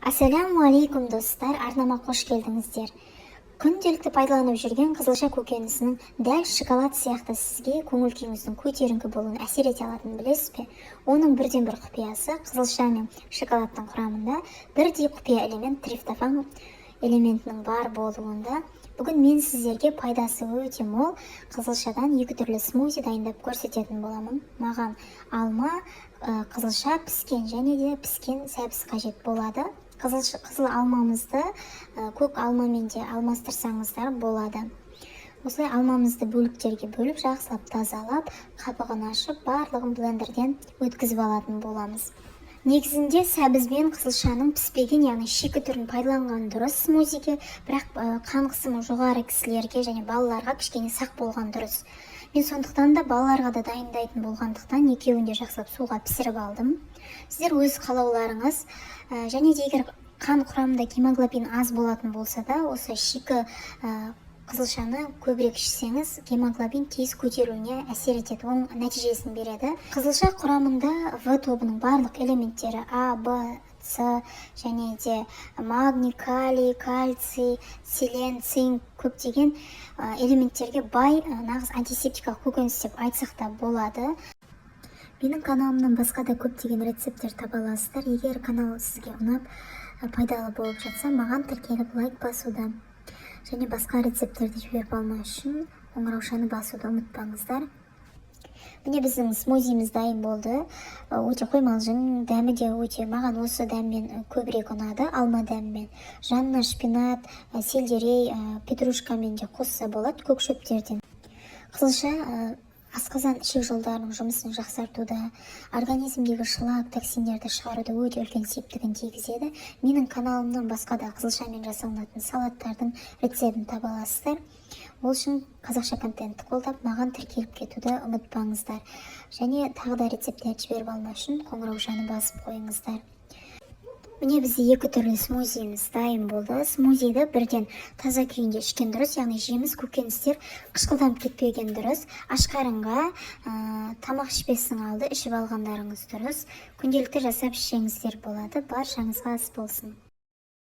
Ассалаумағалейкум, достар! Арнама қош келдіңіздер! Күнделікті пайдаланып жүрген қызылша көкөнісінің дәл шоколад сияқты сізге көңіл күйіңіздің көтеріңкі болуына әсер ете алатынын білесіз бе? Оның бірден бір құпиясы – қызылша мен шоколадтың құрамында бірдей құпия элемент, триптофан элементінің бар болуында. Бүгін мен сіздерге пайдасы өте мол қызылшадан екі түрлі смузи дайындап көрсететін боламын. Маған алма, қызылша, піскен және де піскен сәбіз қажет болады. Қызыл алмамызды көк алмамен де алмастырсаңыздар болады. Осылай алмамызды бөліктерге бөліп, жақсылап тазалап, қабығын ашып, барлығын блендерден өткізіп алатын боламыз. Негізінде сәбіз бен қызылшаның піспеген, яғни шикі түрін пайдаланған дұрыс смузиге, бірақ қан қысымы жоғары кісілерге және балаларға кішкене сақ болған дұрыс. Мен сондықтан да балаларға да дайындайтын болғандықтан, екеуін де жақсылап суға пісіріп алдым. Сіздер өз қалауларыңыз. Және де егер қан құрамында гемоглобин аз болатын болса да, осы шикі қызылшаны көбірек ішсеңіз, гемоглобин тез көтерілуіне әсер етеді, оң нәтижесін береді. Қызылша құрамында В тобының барлық элементтері: А, Б, С және де магний, калий, кальций, селен, цинк, көптеген элементтерге бай, нағыз антисептикалық көкөніс деп айтсақ та болады. Менің каналымнан басқа да көптеген рецепттер таба аласыздар. Егер канал сізге ұнап, пайдалы болып жатса, маған тіркеліп, лайк басуды және басқа рецепттерді жіберіп алмас үшін қоңыраушаны басуды ұмытпаңыздар. Міне, біздің смузиміз дайын болды. Өте қоймалжың, дәмі де өте, маған осы дәммен көбірек ұнады, алма дәмімен. Жанына шпинат, сельдерей, петрушкамен де қосса болады, көк шөптерден. Қызылша асқазан, ішек жолдарының жұмысын жақсартуда, организмдегі шлак, токсиндерді шығаруда өте үлкен септігін тигізеді. Менің каналымнан басқа да қызылшамен жасалынатын салаттардың рецептін таба аласыздар. Ол үшін қазақша контентті қолдап, маған тіркеліп кетуді ұмытпаңыздар және тағы да рецепттерді жіберіп алмас үшін қоңыраушаны басып қойыңыздар. Міне, бізде екі түрлі смузиіміз дайын болды. Смузиді бірден таза күйінде ішкен дұрыс, яғни жеміс көкөністер қышқылданып кетпеген дұрыс. Аш қарынға, тамақ ішпестің алды ішіп алғандарыңыз дұрыс. Күнделікті жасап ішсеңіздер болады. Баршаңызға ас болсын!